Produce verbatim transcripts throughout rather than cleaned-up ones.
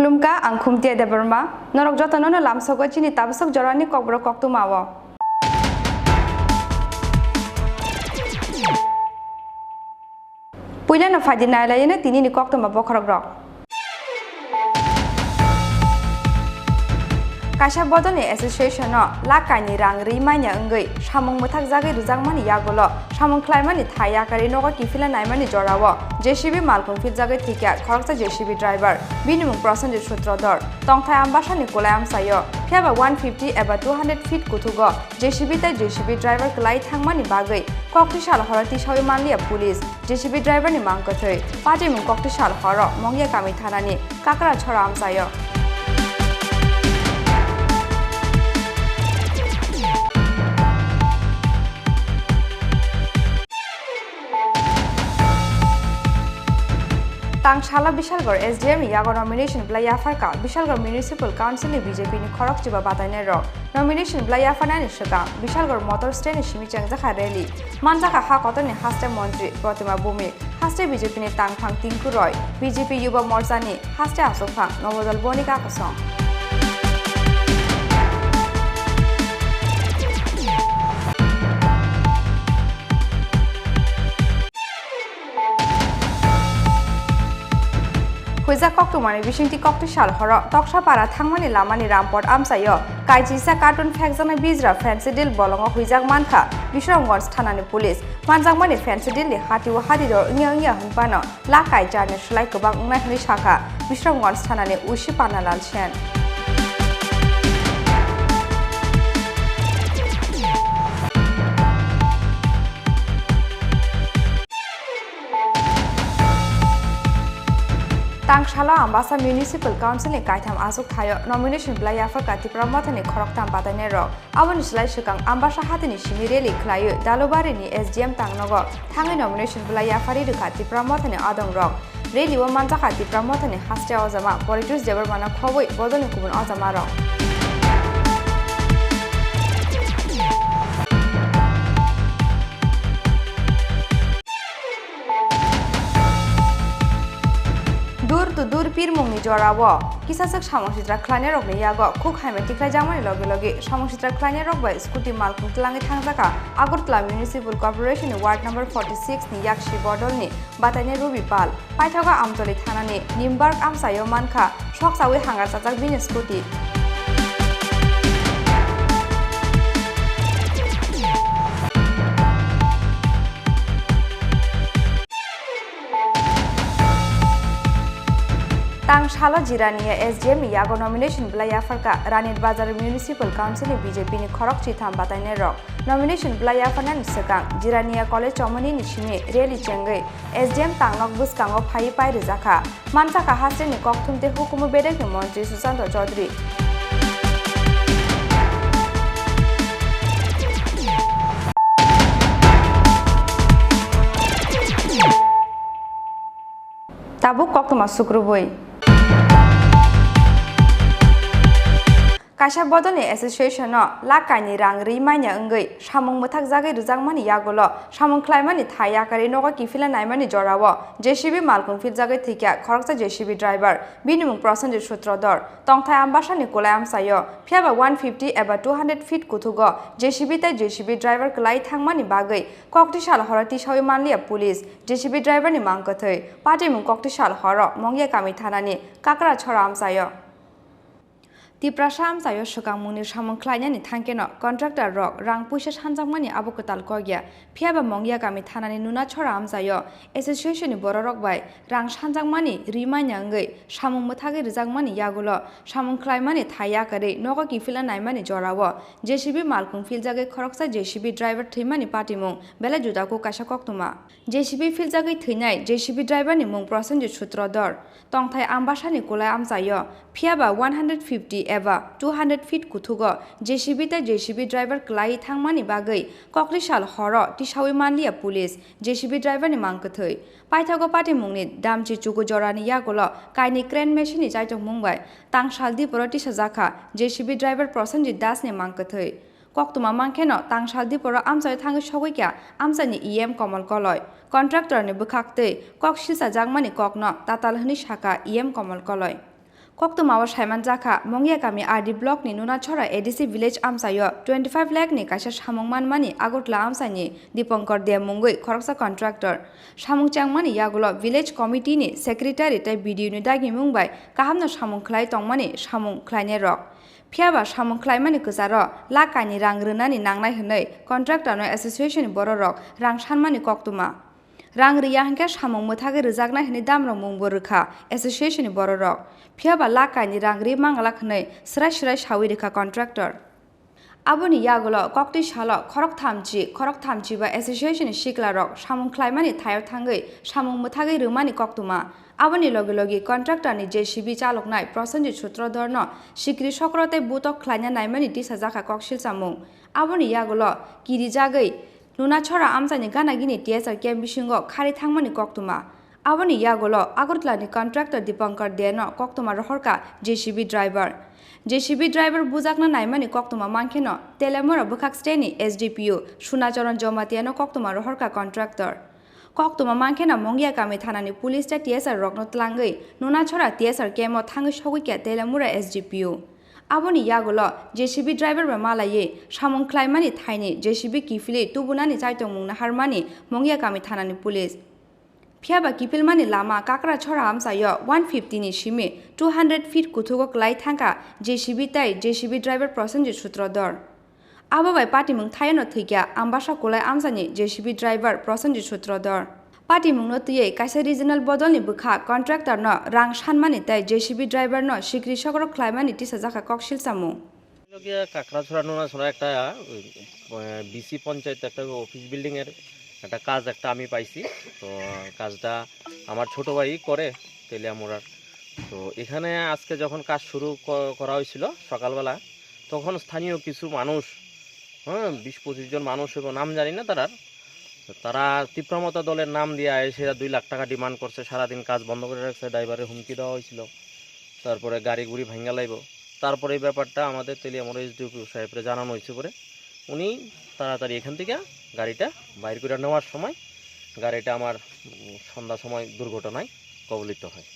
Khulumkha, ang Khumtia Debbarma. Norok jotono no lamsogo chini tabasok jorani kokborok koktwma o. Puilano phaidi nailaino tinini koktwma bokhorokrok. Kaisa bodolni association-o lakh kainwi rang rwi manya wngwi samung mwthakjagwi rwjakmani yagulo samung khlaimani thai yakarwi nogo kiphilna naimani jorao J C B malkhung philjagwi thwikha khoroksa J C B driver, bini mung Prosenjit Sutrodhor, tongthai Ambasani Kulai amchaio, phiyaba one fifty eba two hundred feet kuthugo J C B tei J C B driver kwlai thangmani bagwi kokthwi sal horo tisawi manliya police. J C B driver ni mang kwthwi, patimung kokthwi sal horo Mongya kami thanani Kakra Chhora amchaio. Tang salo Bishalgarh S D M ni yago nomination belai yapharkha Bishalgarh Municipal Council ni B J P ni khorok chiba batainai rok. Nomination belai yapharnani swkang Bishalgarh Motor Stand ni simi chengjakha rally. Manjakha ha kotorni haste montri Protima Bhumik, haste B J P ni tangphang Tinku Roy, B J P Yuba Morcha ni haste achukphang Nomodol Bonika Kosong. Huijak koktwmani bisingtwi kokthwi sal horo Toksapara thangmani lamani Rampot amchaio kaisisa carton phekjaknai bijra Phensedyl bolongo huijak mankha Bisramganj thanani police. Manjakmani Phensedyl ni hatio hadiro wngya wngya hwnphano lakh kai jarni slai kwbang wngnai hwnwi sakha Bisramganj thanani O C Panalal Sen. Tang salo Ambasa Municipal Council ni kaitham achuk thaio nomination belai yapharkha Tipra Mothani khoroktham batainai rok. Aboni slai swkang Ambasa hatini simi rally khlaiwi Dalubari ni S D M tangnogo thangwi nomination belai yapharwi rwkha Tipra Mothani adong rok. Rally o manjakha Tipra Mothani haste ojama Poritush Debbarmano khobwi bodolni kubun ojamarok. Door to door pirmungni jorao kisaswk samung sitra khlainairokni yago khuk hamya tikhlaijakmani logi logi samung sitra khlainairok bai scooty malkhung twlangwi thangjakha Agartala Municipal Corporation ni Ward number forty six ni yaksi bodolni batainai Rubi Pal. Paithago Amtoli thanani Nimbark amchaio mankha soksawi hangar chajak bini scooty. Tang salo Jirania S D M ni yago nomination belai yapharkha Ranit Bazar Municipal Council ni B J P ni khorok chitham batainai rok. Nomination belai yapharnani swkang Jirania College chomoni ni simi rally chengwi S D M tangnok bwskango phaiwi pai rwjakha. Manjakha hasteni kokthum tei hukumu bedekni montri Sushanta Chaudhary. Tabuk koktwma sukrubui. Kaisa bodolni association-o lakh kainwi rang rwi manya wngwi samung mwthakjagwi rwjakmani yagulo samung khlaimani thai yakarwi nogo kiphilna naimani jorao J C B malkhung philjagwi thwikha khoroksa J C B driver, bini mung Prosenjit Sutrodhor, tongthai Ambasani Kulai amchaio, phiyaba one fifty eba two hundred feet kuthugo J C B tei J C B driver kwlai thangmani bagwi kokthwi sal horo tisawi manliya police, J C B driver ni mang kwthwi, patimung kokthwi sal horo Mongya kami thanani Kakra Chhora amchaio. Tiprasa amchaio swkangmungni samung khlainani thangkeno contractor rok rang puisa sanjakmani abo kwtal kok ya. Phiyaba Mongya kami thanani Nunachora amchaio association ni bororok bai rang sanjakmani rimanya wngwi samung mwthagwi rwjakmani yagulo samung khlaimani thai yakarwi nogo kiphilna naimani jorao J C B malkhung philjagwi khoroksa J C B driver thwimani patimung belai juda kuk kaisa koktwma. J C B philjagwi thwinai J C B driver ni mung Prosenjit Sutrodhor. Tongthai Ambasani kulai amchaio, phiyaba one hundred fifty eba two hundred feet kuthugo J C B tei J C B driver kwlaiwi thangmani bagwi kokri sal horo tisawi manliya police J C B driver ni mang kwthwi. Paithago patimungni damchi chuku jorani yagulo kainwi crane machine ni chaitokmung bai tangsal diporo tisajakha J C B driver Prosenjit Das ni mang kwthwi. Koktwma mankhe no tangsal diporo amchaio thangwi sogwi kha amchaini E M Komol Koloi. Contractor ni bwkhak twi kok silsa jakmani kokno tatal hwnwi sakha E M Komol Koloi. Koktwmao saimanjakha Mongya kami R D block ni Nunachora A D C village amchaio twenty five lakh ni kaisa samung manmani Agartala amchaini Dipankar Deb mungwi khoroksa contractor. Samung chengmani yagulo village committee ni secretary tei B D O ni dagimung bai kahamno samung khlai tongmani samung khlainai rok. Phiyaba samung khlaimani kwcharo lakh kainwi rang rwnani nangnai hwnwi contractor-no association ni bororok rang sanmani koktwma. Rang rwya hwnkhe samung mwthagwi rwjaknai hwnwi damrokmungbo rwkha association ni bororok. Phiyaba lakh kainwi rang rwi manglak hwnwi swrai swrai sawi rwkha contractor. Aboni yagulo koktwi salo khorok thamchi, khorok thamchi ba association ni siklarok samung khlaimani thaio thangwi samung mwthagwi rwmani koktwma. Aboni logi logi contractor ni J C B chaloknai Prosenjit Sutrodhor no sikri sokro tei butok khlaina naimani tisajakha kok silchamung. Aboni yagulo kirijagwi Nunachora amchaini gana gini T S R camp bisingo khari thangmani koktwma. Aboni yagulo Agartala ni contractor Dipankar Deb no koktwma rohorkha J C B driver. J C B driver bujakna naimani koktwma mankheno Telemura bwkhak steni S D P O Sunacharan Jamatia no koktwma rohorkha contractor. Koktwma mankheno Mongya kami thanani police tei T S R rokno tlangwi Nunachora T S R camp o thangwi sogwi kha Telemura S D P O. Aboni yagulo J C B driver bai malaiwi samung khlaimani thaini J C B kiphilwi tubunani chaitokmung naharmani Mongya kami thanani police. Phiyaba kiphilmani lama Kakrachora amchaio one fifty ni simi two hundred feet kuthugo kwlai thangkha J C B tei J C B driver Prosenjit Sutrodhor. Abo bai patimung thaiono thwikha Ambasa kulai amchaini J C B driver Prosenjit Sutrodhor. Patimungno twiwi kaisa regional bodolni bwkha contractor no rang sanmani tei J C B driver no sikri sokro khlaimani tisajakha kok silchamung. Logia Kakrachora Nunachora একটা, আহ, B C panchayat একটা office building এর একটা কাজ একটা আমি পাইছি। তো কাজটা আমার ছোট ভাই করে তেলিয়ামুড়ার। তো এখানে আজকে যখন কাজ শুরু ক-, করা হয়েছিল সকালবেলা, তখন স্থানীয় কিছু মানুষ, হ্যাঁ, বিশ পঁচিশ জন মানুষ এবং নাম জানি না তারার, তারা তিপ্রামতা দলের নাম দিয়ে এসে দুই লাখ টাকা ডিমান্ড করছে, সারাদিন কাজ বন্ধ করে রাখছে, ড্রাইভারের হুমকি দেওয়া হয়েছিল, তারপরে গাড়ি গুড়ি ভাঙ্গা লাইব। তারপরে এই ব্যাপারটা আমাদের তেলিয়ামুড়া এসডিপিও সাহেবরে জানানো হয়েছে পরে উনি তাড়াতাড়ি এখান থেকে গাড়িটা বাইর করে নেওয়ার সময় গাড়িটা আমার, উম, সন্ধ্যা সময় দুর্ঘটনায় কবলিত হয়।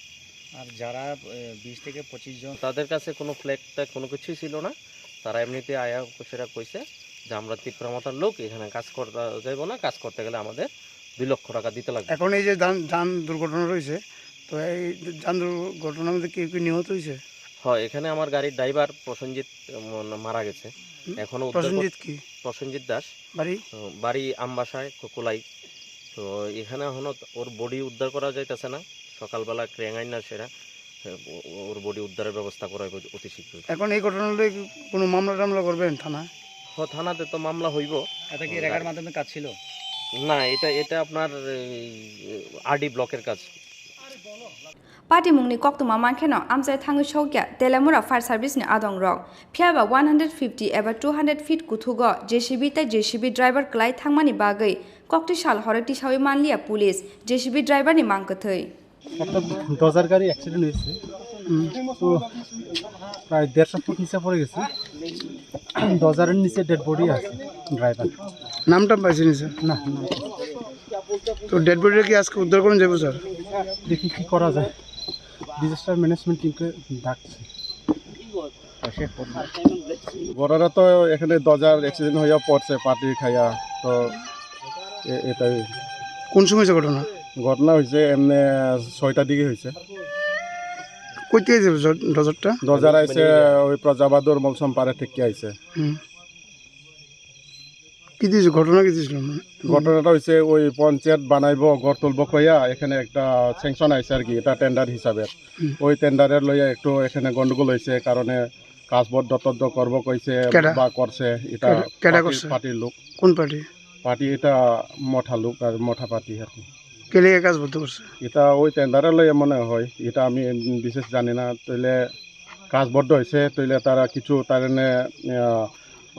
আর যারা, এ, বিশ থেকে পঁচিশ জন তাদের কাছে কোনো ফ্ল্যাগ ট্যাগ কোনো কিছুই ছিল না, তারা এমনিতে আয়া সেটা কইছে যে আমরা তিপ্রামতার লোক, এখানে কাজ করতে যাইব না, কাজ করতে গেলে আমাদের দুই লক্ষ টাকা দিতে লাগবে। এখন এই যে যান, যান দুর্ঘটনা রয়েছে, তো এই যান দুর্ঘটনার মধ্যে কেউ কি নিহত হয়েছে? হয়, এখানে আমার গাড়ির ড্রাইভার প্রসেনজিৎ, উম, মারা গেছে। হুম? এখনো উদ্ধার কর-, প্রসেনজিৎ কি? প্রসেনজিৎ দাস। বাড়ি? উম, বাড়ি আমবাসায়, কোকুলাই। তো এখানে এখনো ওর বডি উদ্ধার করা যাইতেছে না, সকালবেলা ক্রেন আইন না সেটা, ও-, ওর বডি উদ্ধারের ব্যবস্থা করা হবে অতি শীঘ্রই। এখন এই ঘটনা নিয়ে কি কোনো মামলা টামলা করবেন থানায়? হ, থানাতে তো মামলা হইব। এটা কি রেগার মাধ্যমে কাজ ছিল? না, এটা, এটা আপনার এই আরডি ব্লকের কাজ। Patimungni koktwma mankheno amchai thangwi sokya Telemura Fire Service ni adong rok. Phiyaba one hundred fifty eba two hundred feet kuthugo J C B tei J C B driver kwlai thangmani bagwi kokti sal horo tisawi manliya police J C B driver ni mang kwthwi. একটা ডজার গাড়ি অ্যাক্সিডেন্ট হয়েছে। হুম। তো প্রায় দেড়শো ফুট নিচে পড়ে গেছে। ডজারের নিচে ডেড বডি আছে ড্রাইভার। নামটা পাইছেন স্যার? না, না। তো ডেড বডিটা কি আজকে উদ্ধার করুন যাবো স্যার? দেখি কি করা যায়, ডিজাস্টার ম্যানেজমেন্ট টিমকে ডাকছি। ঘটনা তো এখানে ডজার অ্যাক্সিডেন্ট হইয়া পড়ছে পার্টি খাইয়া, তো এ-, এটাই। কোন সময় হয়েছে ঘটনা? ঘটনা হয়েছে এমনি ছয়টার দিকে হয়েছে। কইতে যে ডজারটা? ডজার আইছে ওই প্রজাবাদুর মলসম পারে থেকে আইছে। হুম। কি দিয়েছে, ঘটনা কি দিয়েছিল? ঘটনাটা হইছে ওই পঞ্চায়েত বানাইবো, ঘর তুলবো কইয়া এখানে একটা স্যাংশন আইছে আর কি, এটা টেন্ডার হিসাবে। হুম। ওই টেন্ডারের লইয়া একটু এখানে গন্ডগোল হইছে, কারণে কাজ বন্ধ টন্ধ করবো কইছে কেডা? বা করছে, এটা কেডা, কেডা পার্টি, করছে? পার্টির লোক। কোন পার্টি? পার্টি এটা মঠা লোক আর মঠা পার্টি আর কি। কে লিগে কাজ বন্ধ করছে? এটা ওই টেন্ডারের লইয়া মনে হয়, এটা আমি বিশেষ জানি না। তাইলে কাজ বন্ধ হয়েছে, তাইলে তারা কিছু তার এনে, আহ,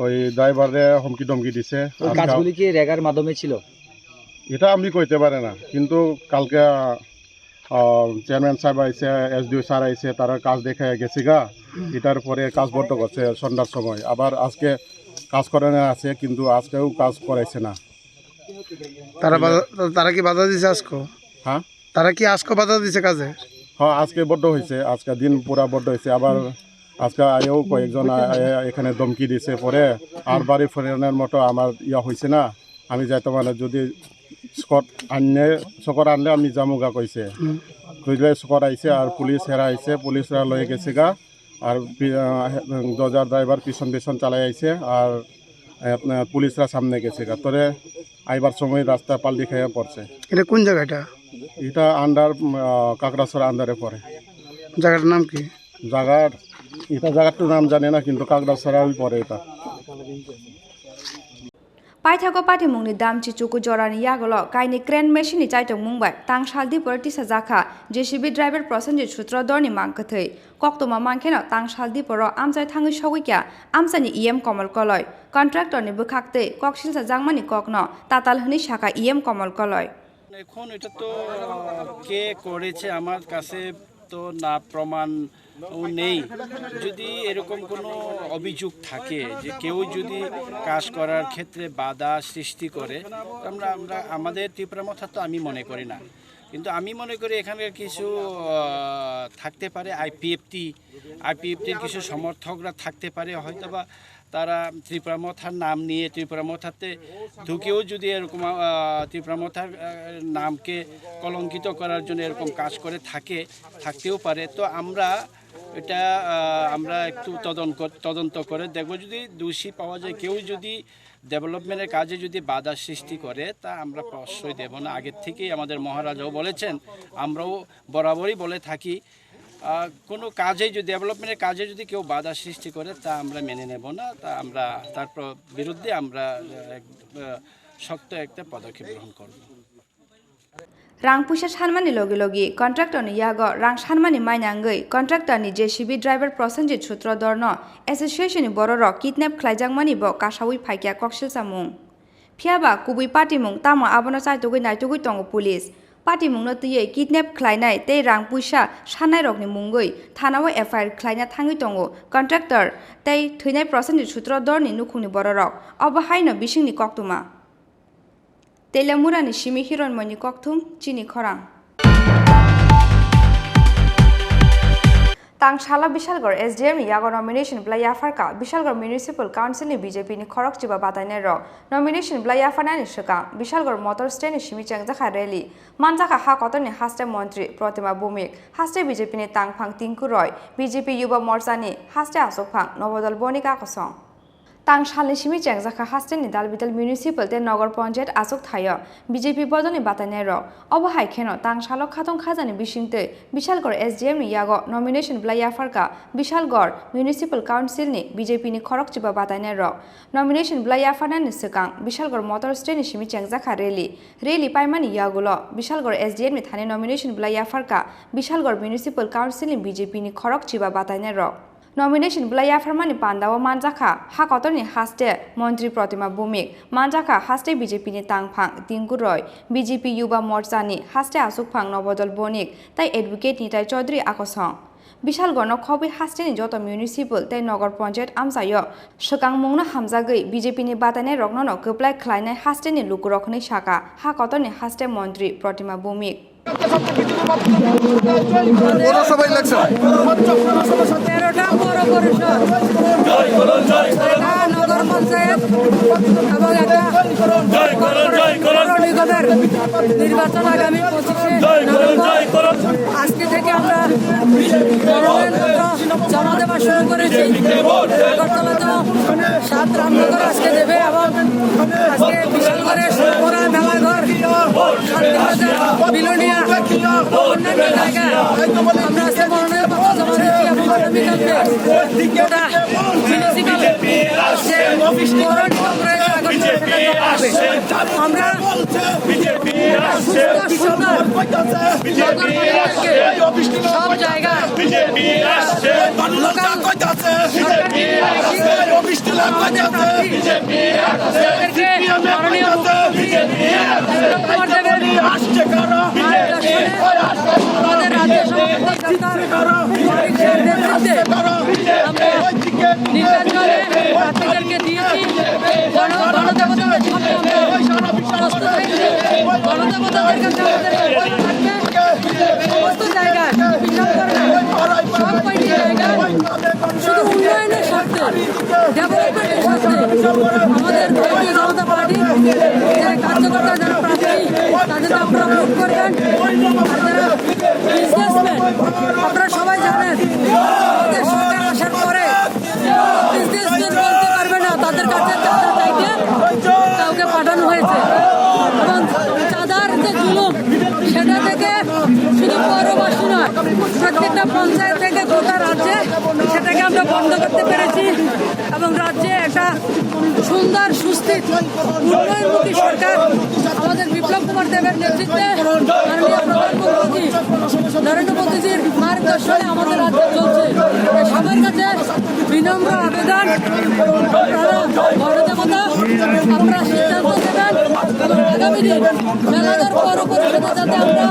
ওই ড্রাইভাররে হুমকি ধমকি দিছে। ওই আজকাল কাজগুলি কি রেগার মাধ্যমে ছিল? এটা আমি কইতে পারি না, কিন্তু কালকে, আহ, চেয়ারম্যান সাহেব আইছে, এসডিও স্যার আইছে, তারা কাজ দেখে গেছে গা। হুম। এটার পরে কাজ বন্ধ করছে সন্ধ্যার সময়, আবার আজকে কাজ করানো আছে, কিন্তু আজকেও কাজ করাইছে না। তারা বাধা, তারা কি বাধা দিছে আজকে? হ্যাঁ? তারা কি আজকে বাধা দিছে কাজে? হ্যাঁ, আজকে বন্ধ হয়েছে, আজকে দিন পুরা বন্ধ হয়েছে। আবার আজকে আয়েও কয়েকজন আ-, আয়ে এখানে ধমকি দিছে, পরে আর বাড়ি ফেরানোর মতো আমার ইয়া হয়েছে না। আমি যাইতে মানে যদি স্কট আনলে, স্কট আনলে আমি যামুগা কইছে। হুম। কইলে স্কট আইছে আর পুলিশ হেরা আইছে, পুলিশরা লয়ে গেছে গা। আর পি-, আহ, ডজার ড্রাইভার পিছন পিছন চালাই আইছে, আর, আহ, আপনার পুলিশরা সামনে গেছে গা। তোরে আইবার সময় রাস্তা পাল্টি খাইয়া পড়ছে। এটা কোন জায়গা এটা? এটা আন্ডার, উম, আহ, কাকড়াছড়া আন্ডারে পড়ে। জায়গাটার নাম কি? জায়গার, এটা জায়গার তো নাম জানি না, কিন্তু কাকড়াছড়াই পড়ে এটা। Paithago patimungni damchi chuku jorani yagulo kainwi crane machine ni chaitokmung bai tangsal diporo tisajakha J C B driver Prosenjit Sutradharni mang kwthwi. Koktwma mankhe no tangsal diporo amchai thangwi sogwi kya amchaini E M Komol Koloi. Contractor ni bwkhak twi kok silsa jakmani kokno tatal hwnwi sakha E M Komol Koloi. এখন এটা তো, আহ, কে করেছে আমার কাছে তো না প্রমাণ ও নেই। যদি এরকম কোনো অভিযোগ থাকে যে কেউ যদি কাজ করার ক্ষেত্রে বাধা সৃষ্টি করে, আমরা, আমরা, আমাদের ত্রিপুরা মথা তো আমি মনে করি না। কিন্তু আমি মনে করি এখানকার কিছু, আহ, থাকতে পারে আইপিএফটি, আইপিএফটির কিছু সমর্থকরা থাকতে পারে, হয়তোবা তারা ত্রিপুরা মথার নাম নিয়ে ত্রিপুরা মথাতে ঢুকেও যদি এরকম, আহ, ত্রিপুরা মথার, আহ, নামকে কলঙ্কিত করার জন্য এরকম কাজ করে থাকে, থাকতেও পারে। তো আমরা এটা, আহ, আমরা একটু তদন্ত কর-, তদন্ত করে দেখব। যদি দোষী পাওয়া যায়, কেউ যদি ডেভেলপমেন্টের কাজে যদি বাধা সৃষ্টি করে, তা আমরা প্রশ্রয় দেব না। আগের থেকেই আমাদের মহারাজাও বলেছেন, আমরাও বরাবরই বলে থাকি, আহ, কোনো কাজে যদি, ডেভেলপমেন্টের কাজে যদি কেউ বাধা সৃষ্টি করে, তা আমরা মেনে নেব না, তা আমরা তার প্র-, বিরুদ্ধে আমরা, আহ, এক, আহ, শক্ত একটা পদক্ষেপ গ্রহণ করব। Rang puisa sanmani logi logi contractor ni yago rang sanmani maina wngwi contractor ni J C B driver Prosenjit Sutradhar no association ni bororok kidnap khlaijakmani bo kasawi phaikya koksil samung. Phiya ba kubui patimung tamo abono chaitugwi naitugwi tongo police. Patimungno twiwi kidnap khlainai tei rang puisa sannairokni mungwi thanao F I R khlaina thangwi tongo contractor tei thwinai Prosenjit Sutradhar ni nukhungni bororok. Obo haino bisingni koktwma. Telamurani simi Hironmoini kokthum chini khorang. Tangsalo Bishalgarh S D M ni yago nomination bwlai yapharkha Bishalgarh Municipal Council ni B J P ni khorok chiba batainai rok. Nomination bwlai yapharnani swkang Bishalgarh Motor Stand ni simi chengjakha rally. Manjakha ha kotorni haste montri Protima Bhumik, haste B J P ni tangphang Tinku Roy, B J P Yuba Morcha ni haste achukphang Nobodol Bonik akosong. Tang salni simi chengjakha hasteni Dalbidal Municipal tei Nogor Ponjayat achuk thaio B J P bodolni batainai rok. Obo hai kheno tang salo khatong khajani bisingtwi Bishalgarh S D M ni yago nomination bwlai yapharkha Bishalgarh Municipal Council ni B J P ni khorok chiba batainai rok. Nomination bwlai yapharnani swkang Bishalgarh Motor Stand ni simi chengjakha rally. Rally paimani yagulo Bishalgarh S D M ni thani nomination bwlai yapharkha Bishalgarh Municipal Council ni B J P ni khorok chiba batainai rok. Nomination bwlai yapharmani pandao manjakha ha kotorni haste Montri Protima Bhumik, manjakha haste B J P ni tangphang Tinku Roy, B J P Yuba Morcha ni haste achukphang Nobodol Bonik tei Advocate Nitai Chaudhary akosong. Bishalgarh no khobwi hasteni joto municipal tei nogor ponchayat amchaio swkangmungno hamjagwi B J P ni batainai rokno no kwplai khlainai hasteni lukurok hwnwi sakha ha kotorni haste Montri Protima Bhumik. পৌরসভা ইলেকশন। তেরোটা পৌর পরিষদ, ছয়টা নগর পঞ্চায়েত এবং একটা পৌর নিগমের নির্বাচন আগামী পঁচিশে নভেম্বর। আজকে থেকে আমরা মনোনয়নপত্র জমা দেওয়া শুরু করেছি। আগরতলা তো সাত রামনগর আজকে দেবে এবং আজকে বিশাল করে সোনামুড়া মেলাঘর, শান্তিবাজার, বিলোনিয়া, অন্যান্য জায়গায় আমরা আজকে মনোনয়নপত্র জমা দিচ্ছি এবং আগামীকালকে গোটা মিউনিসিপ্যাল যে পৌর নিগম রয়েছে আগরতলা, সেটা জমা হবে। আমরা সুস্থ সুন্দর নগর পরিবেশকে সব জায়গায় লোকাল সরকারি প্রার্থী তাদেরকে মাননীয় মুখ্যমন্ত্রী উত্তম কুমার দেবের মার্গদর্শনে আমাদের রাজ্য সভাপতি তথা অমিত শাহের নেতৃত্বে আমরা নির্বাচনে প্রার্থীদেরকে দিয়েছি। গণ-, গণদেবতাদের সামনে আমরা প্রস্তুত হয়েছি। গণদেবতাদের কাছে আমাদের আহ্বান থাকবে, সমস্ত জায়গায় বিশাল ধরনের সব কয়টি জায়গায় শুধু উন্নয়নের স্বার্থে, ডেভেলপমেন্টের স্বার্থে আমাদের ভারতীয় জনতা পার্টির যে কার্যকর্তা, যারা প্রার্থী, তাদেরকে আপনারা ভোট করবেন। আর যারা বিজনেসম্যান, আপনারা সবাই জানেন, আমাদের সরকার আসার পরে বিজনেসম্যান বলতে পারবে না, তাদের কাছে চাঁদা চাইতে কাউকে পাঠানো হয়েছে। এবং চাঁদার যে জুলুম, সেটা থেকে শুধু পৌরবাসী নয়, প্রত্যেকটা পঞ্চায়েত থেকে গোটা রাজ্যে সেটাকে আমরা বন্ধ করতে পেরেছি এবং রাজ্যে একটা সুন্দর সুস্থির উন্নয়নমুখী সরকার আমাদের বিপ্লব কুমার দেবের নেতৃত্বে মাননীয় প্রধানমন্ত্রী নরেন্দ্র মোদীজির মার্গদর্শনে আমাদের রাজ্য চলছে। তাই সবার কাছে বিনম্র আবেদন, আপনারা গণদেবতা, আপনারা সিদ্ধান্ত দেবেন এবং আগামী দিন মেলাঘর পৌর পরিষদে যাতে আমরা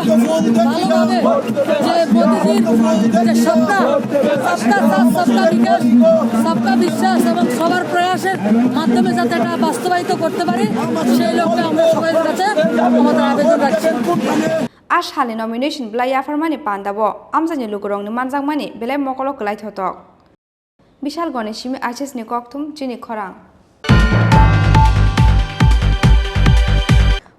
ভালোভাবে যে মোদীজির যে সবকা, সবকা সাথ, সবকা বিকাশ, সবকা বিশ্বাস এবং সবার প্রয়াসের মাধ্যমে যাতে এটা বাস্তবায়িত করতে পারি, সেই লক্ষ্যে আমরা সবাই কাছে আমাদের আবেদন রাখছি। A salni nomination belai yapharmani pandao amchaini lukurokni manjakmani belai mokolo kwlai thotok. Bishalgorni simi I C S ni kokthum chini khorang.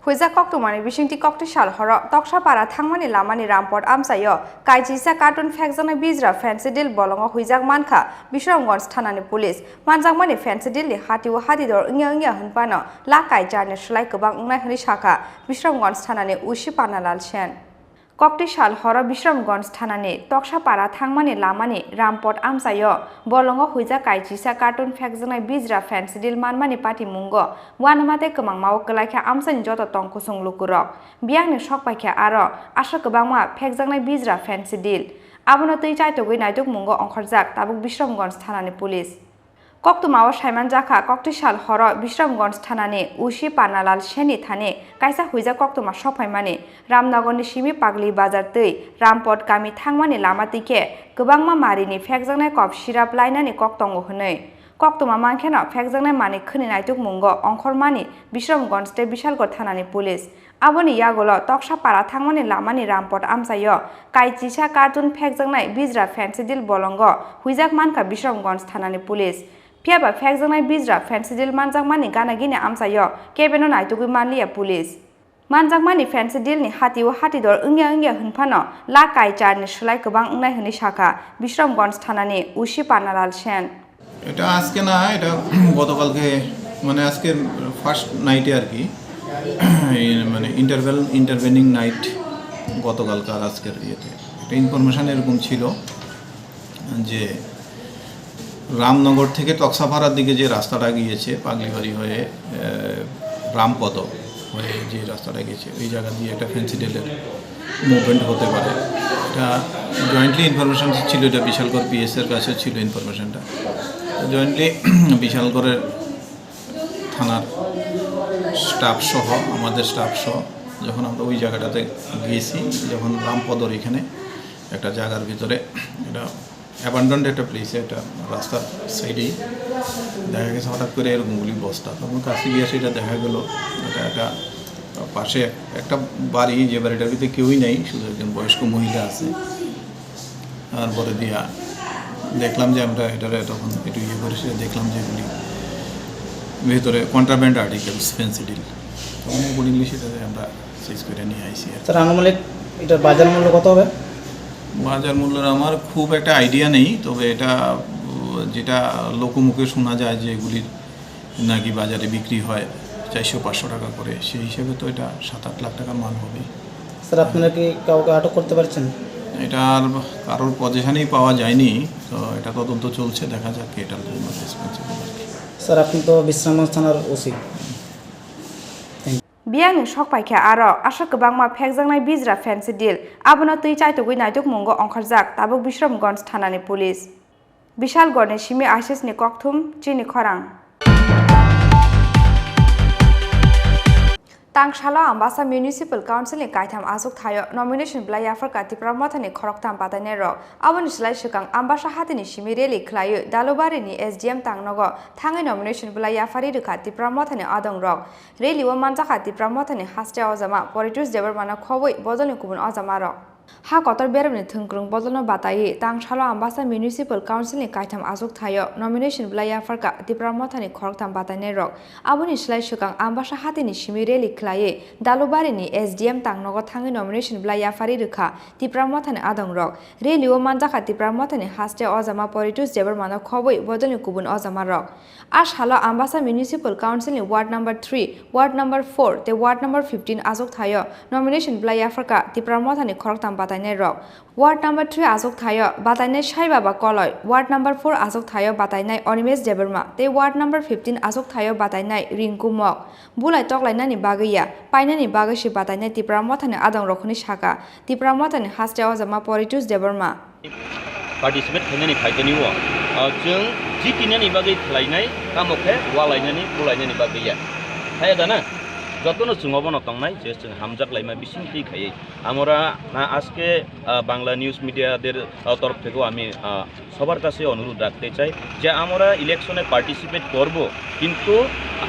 Huijak koktwmani bisingtwi kokti sal horo Toksapara thangmani lamani Rampot amchaio kaisisa cartoon phekjaknai bijra Fancy Deal bolongo huijak mankha Bisramganj thanani police. Manjakmani Fancy Deal ni hatio hatidor wngya wngya hwnphano lakh kai charni slai kwbang wngnai hwnwi sakha Bisramganj thanani O C Panalal Sen. Kokti sal horo Bisramganj thanani Toksapara thangmani lamani Rampot amchaio bolongo huijak kaisisa cartoon phekjaknai bijra Fancy Deal manmani patimungo uanama tei kwmangmao kwlaikha amchaini joto tong kusung lukurok. Biyangni sok paikha aro aswk kwbangma phekjaknai bijra Fancy Deal. Abono twi chaitogwi naitukmungo ongkhorjak tabuk Bisramganj thanani police. Koktwmao saimanjakha, kokti sal horo Bisramganj thanani O C Panalal Senni thani kaisa huijak koktwma sokphaimani, Ramnagarni simi Pagli Bazar twi Rampot kami thangmani lama twi khe kwbangma marini phekjaknai kok sirap lainani kok tongo hwnwi. Koktwma mankheno phekjaknai manwi khwni naitukmungo ongkhormani Bisramganj tei Bishalgarh thanani police. Aboni yagulo Toksapara thangmani lamani Rampot amchaio kaisisa cartoon phekjaknai bijra Fancy Deal bolongo huijak mankha Bisramganj thanani police. Phiyaba phekjaknai bijra Fancy Deal manjakmani gana gini amchaio kebeno naitugwi manliya police. Manjakmani Fancy Deal ni hatio hatidor wngya wngya hwnphano lakh kai charni slai kwbang wngnai hwnwi sakha Bisramganj thanani O C Panalal Sen. এটা আজকে না, এটা গতকালকে, মানে আজকে ফার্স্ট নাইটে আর কি। এই মানে ইন্টারভেল ইন্টারভেনিং নাইট গতকালকার আজকের ইয়েতে একটা ইনফরমেশন এরকম ছিল যে রামনগর থেকে তক্সাপাড়ার দিকে যে রাস্তাটা গিয়েছে পাগলিবাড়ি হয়ে, আহ, রামপদ হয়ে যে রাস্তাটা গেছে, ওই জায়গা দিয়ে একটা ফেন্সি ডিলের মুভমেন্ট হতে পারে। এটা জয়েন্টলি ইনফরমেশন ছিল, এটা বিশালগড় পিএস এর কাছে ছিল ইনফরমেশনটা। জয়েন্টলি বিশালগড়ের থানার স্টাফ সহ, আমাদের স্টাফ সহ যখন আমরা ওই জায়গাটাতে গেছি, যখন রামপদর এখানে একটা জায়গার ভিতরে এটা অ্যাবান্ডন্ড একটা প্লেসে, একটা রাস্তার সাইডেই দেখা গেছে হঠাৎ করে এরকম গুলি বস্তা। তখন কাছে গিয়ে সেটা দেখা গেল, এটা একটা পাশে এক-, একটা বাড়ি, যে বাড়িটার ভিতরে কেউই নেই, শুধু একজন বয়স্ক মহিলা আছে। তারপরে দিয়া দেখলাম যে আমরা এটারে তখন একটু ইয়ে করে সেটা দেখলাম যে গুলি ভেতরে কন্ট্রাব্যান্ড আর্টিকেলস, ফেন্সিডিল, এবং অ্যাকর্ডিংলি সেটাতে আমরা সিজ করে নিয়ে আইসি আর কি। স্যার, আনুমানিক এটার বাজার মূল্য কত হবে? বাজার মূল্যের আমার খুব একটা আইডিয়া নেই, তবে এটা, উম, যেটা লোকমুখে শোনা যায় যে এগুলির নাকি বাজারে বিক্রি হয় চারশো পাঁচশো টাকা করে, সেই হিসেবে তো এটা সাত আট লাখ টাকার মাল হবে। স্যার, আপনারা কি কাউকে আটক করতে পারছেন? এটা আর কারোর পজিশনেই পাওয়া যায়নি, তো এটা তদন্ত চলছে, দেখা যাক কে এটার জন্য রেসপন্সিবল আর কি। স্যার, আপনি তো বিশ্রামগঞ্জ থানার OC. Biyangni sok paikha aro aswk kwbangma phekjaknai bijra fensidil, abono twi chaitugwi naitukmungo ongkharjak tabuk Bisramganj thanani police. Bishalgarhni simi ISIS ni kokthum chini khorang. Tangsalo Ambasa Municipal Council ni kaitham achuk thaio nomination bwlai yapharkha Tipra Mothani khoroktham batainai rok. Aboni slai swkang Ambasa hatini simi rally khlaiwi Dalubari ni S D M tangnogo thangwi nomination bwlai yapharwi rwkha Tipra Mothani adong rok. Rally o manjakha Tipra Mothani haste ojama Poritus Debbarmano khobwi bodolni kubun ojama rok. Ha kotor beremni thwngkwrwng bodolno bataiwi Tangsalo Ambasa Municipal Council ni kaitham achuk thaio nomination bwlai yapharkha Tipra Mothani khoroktham batainai rok. Aboni slai swkang Ambasa hatini simi rally khlaiwi Dalubari ni S D M tangnogo thangwi nomination bwlai yapharwi rwkha Tipra Mothani adong rok. Rally o manjakha Tipra Mothani haste ojama Poritus Debbarmano khobwi bodolni kubun ojama rok. A salo Ambasa Municipal Council ni Ward number three, Ward number four tei Ward number fifteen achuk thaio nomination bwlai yapharkha Tipra Mothani khoroktham batainai rok. Ward number three achuk thaio batainai Sai Baba Koloi, Ward number four achuk thaio batainai Animesh Debbarma tei Ward number fifteen achuk thaio batainai Rinku Mok. Bulai toklainani bagwi ya, painani bagwi se batainai Tipra Mothani adong rok hwnwi saka Tipra Mothani haste ojama Poritus Debbarma. Participate khainani phaikani o, ah, chwng jitinani bagwi khlainai, tamo khe walainani, bulainani bagwi ya. Haya da na? Jotono chwng obono tongnai je chwng hamjak laima bising twi khaiwi. আমরা, আহ, আজকে, আহ, বাংলা নিউজ মিডিয়াদের, আহ, তরফ থেকেও আমি, আহ, সবার কাছে অনুরোধ রাখতে চাই যে আমরা ইলেকশনে পার্টিসিপেট করব, কিন্তু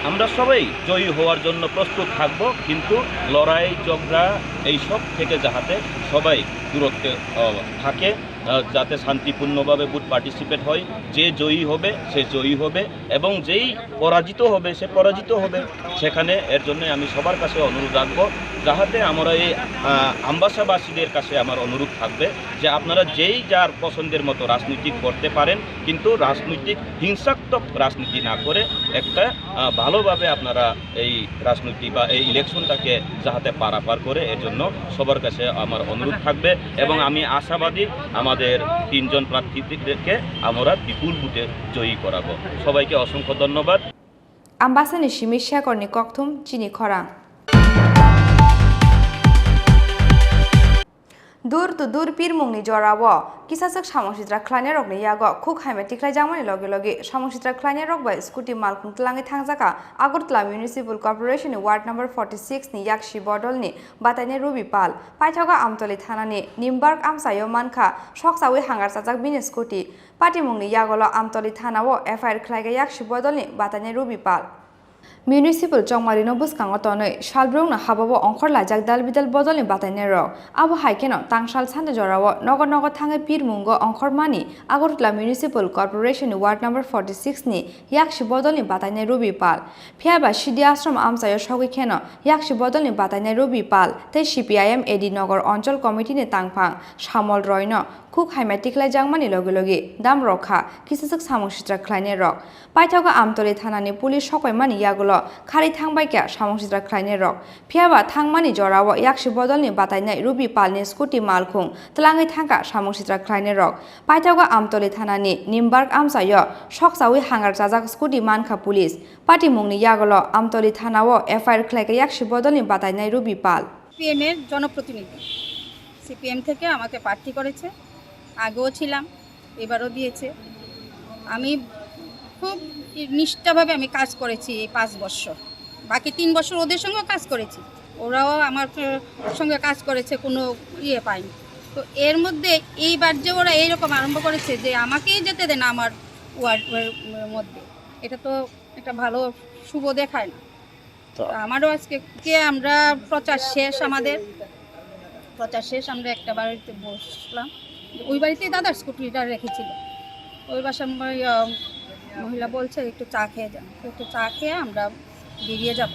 আমরা সবাই জয়ী হওয়ার জন্য প্রস্তুত থাকব, কিন্তু লড়াই, ঝগড়া এইসব থেকে যাহাতে সবাই দূরত্বে, আহ, থাকে, আহ, যাতে শান্তিপূর্ণভাবে ভোট পার্টিসিপেট হয়। যে জয়ী হবে, সে জয়ী হবে, এবং যেই পরাজিত হবে, সে পরাজিত হবে। সেখানে এর জন্য আমি সবার কাছে অনুরোধ রাখবো, যাহাতে আমরা এই, আহ, আমবাসাবাসীদের কাছে আমার অনুরোধ থাকবে যে আপনারা যেই যার পছন্দের মতো রাজনীতি করতে পারেন, কিন্তু রাজনৈতিক হিংসাত্মক রাজনীতি না করে একটা, আহ, ভালোভাবে আপনারা এই রাজনীতি বা এই ইলেকশনটাকে যাহাতে পারাপার করে, এর জন্য সবার কাছে আমার অনুরোধ থাকবে। এবং আমি আশাবাদী, আমাদের তিনজন প্রার্থীদেরকে আমরা বিপুল ভোটে জয়ী করাবো। সবাইকে অসংখ্য ধন্যবাদ। Ambasani simi Shekhorni kokthum chini khorang. Dur to dur pirmungni jorao kisaswk samung sitra khlainairokni yago khuk haima tikhlaijakmani loge loge samung sitra khlainairok bai scooty malkhung tlangwi thangjakha Agartala Municipal Corporation ni Ward number forty six ni yaksi bodolni batainai Ruby Pal. Paithago Amtoli thanani Nimbark amchaio mankha sokchawi hangar chajak bini scooty. Patimungni yagolo Amtoli thanao F I R khlaikha yaksi bodolni batainai Ruby Pal. Municipal chongmarino bwskango tonwi salbrumno habao ongkhor laijak dalbidal bodolni batainairok. Abo hai kheno tangsal sande jorao nogo nogo thangwi pirmungo ongkhormani Agartala Municipal Corporation ni Ward number forty six ni yaksi bodolni batainai Ruby Pal. Phiyaba Sidi Ashram amchaio sogwi kheno yaksi bodolni batainai Ruby Pal tei C P I M A D Nagar Onchol Committee ni tangphang Samol Roy no khuk haima tikhlaijakmani logi logi dam rok kha kisaswk samung sitra khlainai rok. Paithago Amtoli thanani police sokpaimani yagulo kharwi thangbaikha samung sitra khlainai rok. Phiyaba thangmani jorao yaksi bodolni batainai Ruby Palni scooty malkhung tlangwi thangkha samung sitra khlainai rok. Paithago Amtoli thanani Nimbark amchaio sokchawi hangar chajak scooty mankha police. Patimungni yagulo Amtoli thanao F I R khlaikha yaksi bodolni batainai Ruby Pal. C P M এর জনপ্রতিনিধি, সিপিএম থেকে আমাকে প্রার্থী করেছে, আগেও ছিলাম, এবারও দিয়েছে। আমি খুব নিষ্ঠাভাবে আমি কাজ করেছি এই পাঁচ বছর। বাকি তিন বছর ওদের সঙ্গেও কাজ করেছি, ওরাও আমার সঙ্গে কাজ করেছে, কোনো ইয়ে পায়নি। তো এর মধ্যে এইবার যে ওরা এইরকম আরম্ভ করেছে যে আমাকেই যেতে দেয় না আমার ওয়ার্ডের মধ্যে, এটা তো একটা ভালো শুভ দেখায় না। তো তো আমারও আজকে কে আমরা প্রচার শেষ আমাদের, প্রচার শেষ আমরা একটা বাড়িতে বসলাম, ওই বাড়িতেই দাদার স্কুটিটা রেখেছিল। ওই বাসা, ওই, আম, মহিলা বলছে, "একটু চা খেয়ে যান।" তো একটু চা খেয়ে আমরা বেরিয়ে যাব।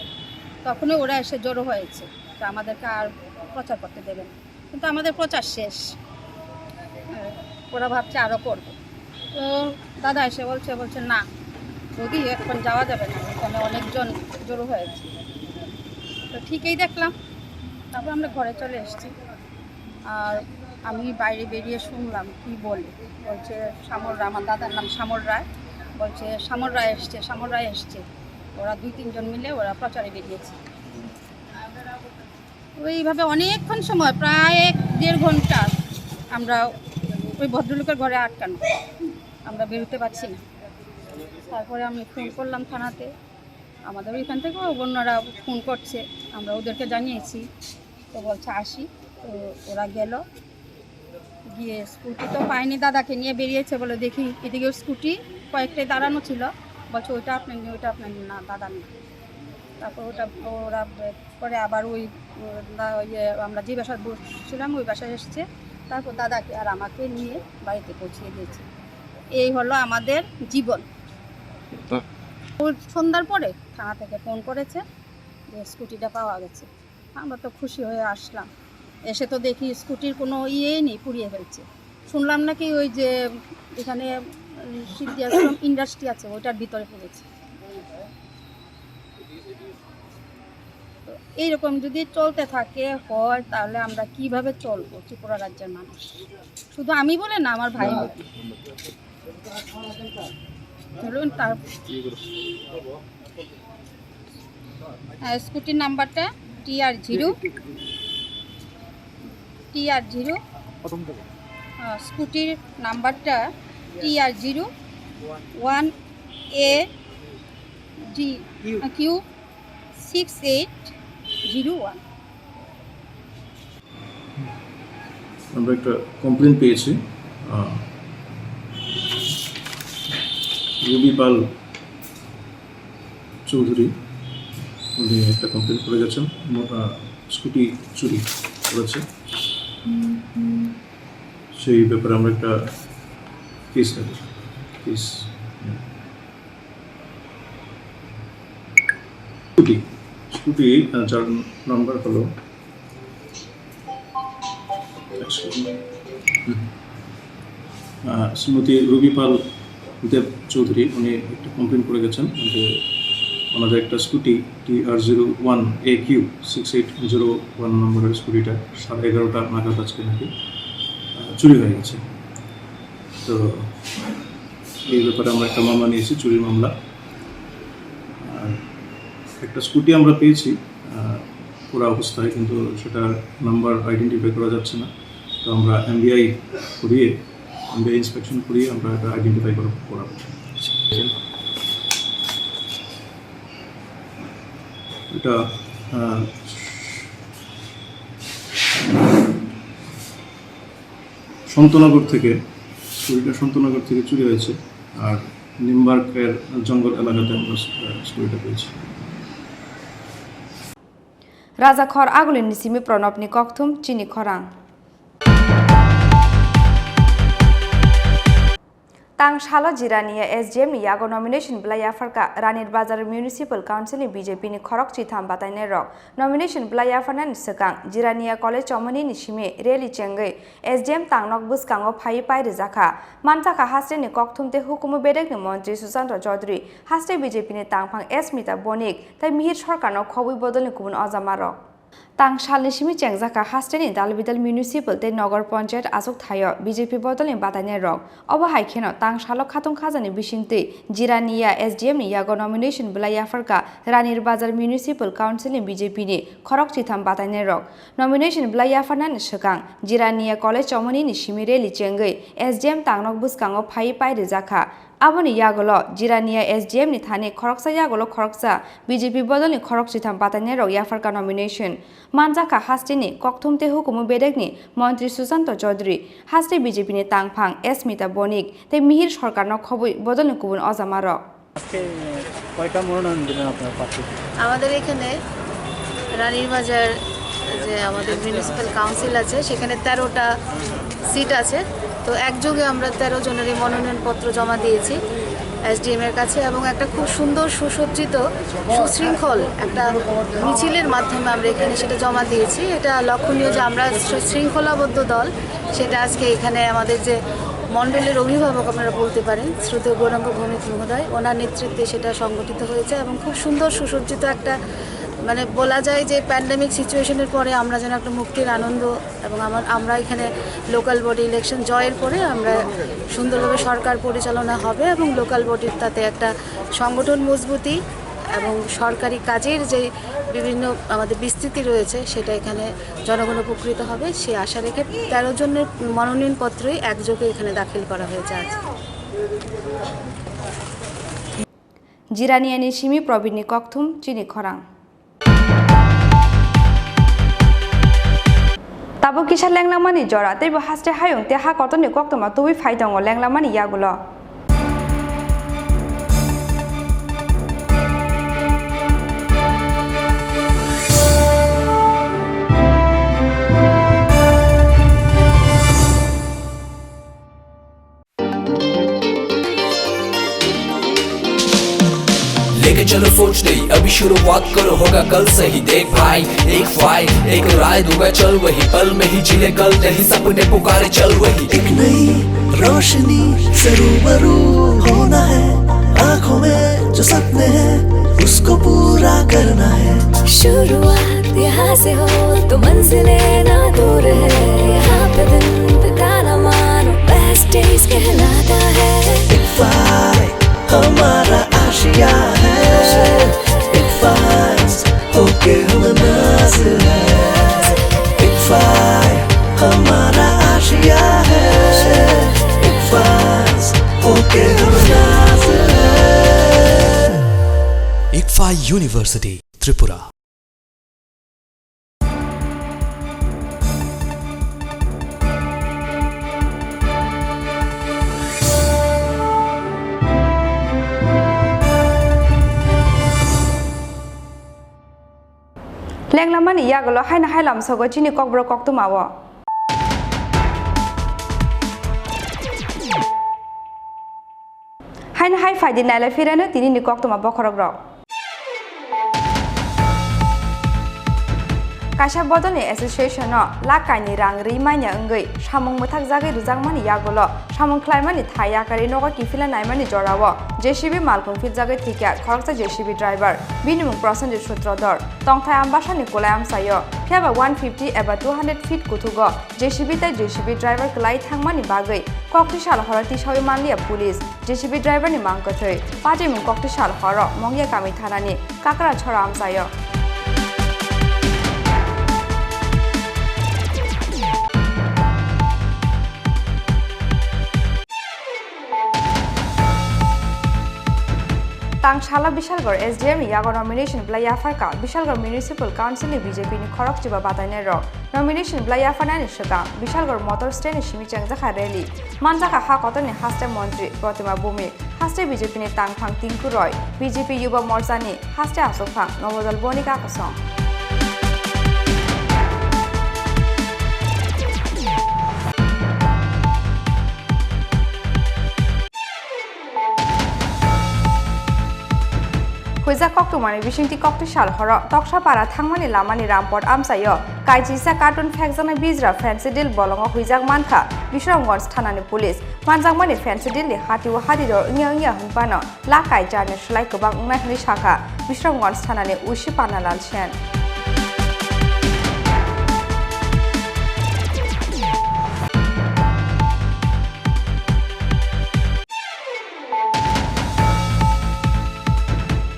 তখনই ওরা এসে জড়ো হয়েছে যে আমাদেরকে আর প্রচার করতে দেবে না, কিন্তু আমাদের প্রচার শেষ। ওরা ভাবছে আরও করবে। তো দাদা এসে বলছে, বলছে, "না, বৌদি, এখন যাওয়া যাবে না, এখানে অনেকজন জড়ো হয়েছে।" তো ঠিকই দেখলাম, তারপর আমরা ঘরে চলে এসেছি। আর আমি বাইরে বেরিয়ে শুনলাম কি বলে, বলছে, "শ্যামল রায়", আমার দাদার নাম শ্যামল রায়, বলছে, "শ্যামল রায় এসছে, শ্যামল রায় এসছে।" ওরা দুই তিনজন মিলে ওরা প্রচারে বেরিয়েছে। ওইভাবে অনেকক্ষণ সময়, প্রায় এক দেড় ঘন্টা আমরা ওই ভদ্রলোকের ঘরে আটকানো, আমরা বেরোতে পারছি না। তারপরে আমি ফোন করলাম থানাতে, আমাদের ওইখান থেকেও অন্যরা ফোন করছে, আমরা ওদেরকে জানিয়েছি। তো বলছে, "আসি।" তো ওরা গেল, গিয়ে স্কুটি তো পায়নি, দাদাকে নিয়ে বেরিয়েছে বলে দেখি এদিকে স্কুটি কয়েকটাই দাঁড়ানো ছিল, বলছে, "ওইটা আপনার নেই, ওইটা আপনার নেই।" "না, দাদা নেই।" তারপর ওটা ওরা বে-, পরে আবার ওই, উম, দা-, ইয়ে, আমরা যে বাসায় বসছিলাম ওই বাসায় এসছে, তারপর দাদাকে আর আমাকে নিয়ে বাড়িতে পৌঁছিয়ে দিয়েছে। এই হলো আমাদের জীবন। বাহ। ও সন্ধ্যার পরে থানা থেকে ফোন করেছে যে স্কুটিটা পাওয়া গেছে। আমরা তো খুশি হয়ে আসলাম, এসে তো দেখি স্কুটির কোনো ইয়েই নেই, পুড়িয়ে ফেলছে। শুনলাম নাকি ওই যে এখানে, উম, সিদ্ধি আশ্রম ইন্ডাস্ট্রি আছে, ওইটার ভিতরে পড়েছে। তো এইরকম যদি চলতে থাকে হয়, তাহলে আমরা কিভাবে চলবো ত্রিপুরা রাজ্যের মানুষ? শুধু আমি বলে না, আমার ভাই বলে। চলুন, তার, আহ, স্কুটির নাম্বারটা টি আর জিরো, টি আর জিরো, আহ, স্কুটির নাম্বারটা T R zero one A D Q six eight zero one. আমরা একটা কমপ্লেন পেয়েছি, আহ, রুবি পাল চৌধুরী, উনি একটা কমপ্লেন করে গেছেন, মো-, আহ, স্কুটি চুরি করেছে। সেই ব্যাপারে আমরা একটা কেস নেব। কেস স্কুটি, স্কুটি, আহ, যার নাম্বার হলো, আহ, শ্রীমতী রুবি পাল দেব চৌধুরী, উনি একটা কমপ্লেন করে গেছেন যে ওনাদের একটা scooty T R zero one A Q six eight zero one নম্বরের স্কুটিটা সাড়ে এগারোটা নাগাদ আজকে নাকি, আহ, চুরি হয়ে গেছে। তো এই ব্যাপারে আমরা একটা মামলা নিয়েছি, চুরির মামলা। আর একটা স্কুটি আমরা পেয়েছি, আহ, পুরা অবস্থায়, কিন্তু সেটার নাম্বার আইডেন্টিফাই করা যাচ্ছে না। তো আমরা এমবিআই করিয়ে, এমবিআই ইন্সপেকশন করিয়ে আমরা এটা আইডেন্টিফাই করা, করাবো। এটা, আহ, সন্তনগর থেকে, স্কুটিটা সন্তনগর থেকে চুরি হয়েছে। আর নিমবার্গের জঙ্গল এলাকাতে আমরা, আহ, স্কুটিটা পেয়েছি। Rajakhor Agulini simi Pranabni kokthum chini khorang. Tang salo Jirania S D M ni yago nomination belai yapharkha Ranir Bazar Municipal Council ni B J P ni khorok chitham batainai rok. Nomination belai yapharnani swkang Jirania College chomoni ni simi rally chengwi S D M tangnok bwskango phaiwi pai rijak kha. Manjakha haste ni kokthum tei hukumu bedek ni montri Sushanta Chaudhary, haste B J P ni tangphang S Mita Bonik tei Mihir Sarkar no khobwi bodol ni kubun ojama rok. Tang salni simi chengjakha haste ni Dalbidal Municipal tei Nogor Panchayat achuk thaio B J P bodol ni batainai rok. Obo hai kheno tang salo khatung khajani bisingtwi Jirania S D M ni yago nomination belai yapharkha Ranir Bazar Municipal Council ni B J P ni khorok chitham batainai rok. Nomination belai yapharnani swkang Jirania College chomoni ni simi rally chengwi S D M tangnok bwskango phaiwi pai rijak kha. Aboni yagulo Jirania S D M ni thani khoroksa yagulo khoroksa B J P bodolni khorok chitham batainai rok yapharkha nomination. Manjakha hasteni kokthum tei hukumu bedekni montri Sushanta Chaudhary, haste B J P ni tangphang Smita Bonik tei Mihir Sarkarno khobwi bodolni kubun ojama rok. আজকে কয়টা মনোনয়ন দিলেন আপনার প্রার্থী? আমাদের এখানে রানীর বাজার যে আমাদের মিউনিসিপ্যাল কাউন্সিল আছে, সেখানে তেরোটা সিট আছে। তো একযোগে আমরা তেরো জনেরই মনোনয়নপত্র জমা দিয়েছি। এসডিএম এর কাছে এবং একটা খুব সুন্দর সুসজ্জিত সুশৃঙ্খল একটা মিছিলের মাধ্যমে আমরা এখানে সেটা জমা দিয়েছি। এটা লক্ষণীয় যে আমরা শৃ-, শৃঙ্খলাবদ্ধ দল, সেটা আজকে এখানে আমাদের যে মণ্ডলের অভিভাবক আপনারা বলতে পারেন, শ্রদ্ধেয় গৌরাঙ্গ ভৌমিক মহোদয়, ওনার নেতৃত্বে সেটা সংগঠিত হয়েছে এবং খুব সুন্দর সুসজ্জিত একটা, মানে, বলা যায় যে প্যান্ডেমিক সিচুয়েশনের পরে আমরা যেন একটা মুক্তির আনন্দ এবং আমার, আমরা এখানে লোকাল বডি ইলেকশন জয়ের পরে আমরা সুন্দরভাবে সরকার পরিচালনা হবে এবং লোকাল বডির তাতে একটা সংগঠন মজবুতি এবং সরকারি কাজের যে বিভিন্ন আমাদের বিস্তৃতি রয়েছে, সেটা এখানে জনগণ উপকৃত হবে, সেই আশা রেখে তেরো জনের মনোনয়ন পত্রই একযোগে এখানে দাখিল করা হয়েছে আজ। Jirani ani simi Probirni kokthum chini khorang. Tabuk kisa lenglamani jora, teibo haste hayung tei ha kotorni koktwma tubui phai tongo lenglamani yagulo. लेके चलो सोच नई, अभी शुरुआत करो, होगा कल सही। देख भाई, एक फाइल, एक राय दूंगा, चल वही, पल में ही जी ले कल, नहीं सपने पुकारे, चल वही। एक नई रोशनी से रूबरू होना है, आंखों में जो सपने हैं, उसको पूरा करना है। शुरुआत यहाँ से हो तो मंजिलें ना दूर है, यहाँ पे दिन बिताना मानो बेस्ट डेज कहलाता है। इक्फाई हमारा आशिया है, इक्फाई होके हम नाज है, इक्फाई हमारा आशिया है, इक्फाई होके हम नाज है। Ikfai University, Tripura. Lenglamani yagulo haino hai lamsogo chini kokborok koktwmao. Haino hai phaidi nailai phirano tinini koktwma bokhorokrok. Kaisa bodolni association-o lakh kainwi rang rwi manya wngwi samung mwthakjagwi rwjakmani yagulo samung khlaimani thai yakarwi nogo kiphilna naimani jorao J C B malkhung philjagwi thwikha khoroksa J C B driver, bini mung Prosenjit Sutradhar. Tongthai Ambasani kulai amchaio, phiyaba one fifty eba two hundred feet kuthugo J C B tei J C B driver kwlai thangmani bagwi kokti sal horo tisawi manliya police. J C B driver ni mang kwthwi. Patimung kokti sal horo Mongya kami thanani Kakra chora amchaio. Tang salo Bishalgarh S D M ni yago nomination belai yapharkha Bishalgarh Municipal Council ni B J P ni khorok chiba batainai rok. Nomination belai yapharnani swkang Bishalgarh Motor Stand ni simi chengjakha rally. Manjakha ha kotorni haste montri Protima Bhumik, haste B J P ni tangphang Tinku Roy, B J P Yuba Morcha ni haste aswkphang Nobodol Bonika Kosong. Huijak koktwmani bisingtwi kokti sal horo Toksapara thangmani lamani Rampot amchaio kaisisa carton phekjaknai bijra Fansidil bolongo huijak mankha Bisramganj thanani police. Manjakmani Fansidil ni hatio hati dor wngya wngya hwnphano lakai jarni slai kwbang wngnai hwnwi sakha Bisramganj thanani O C Panalal Sen.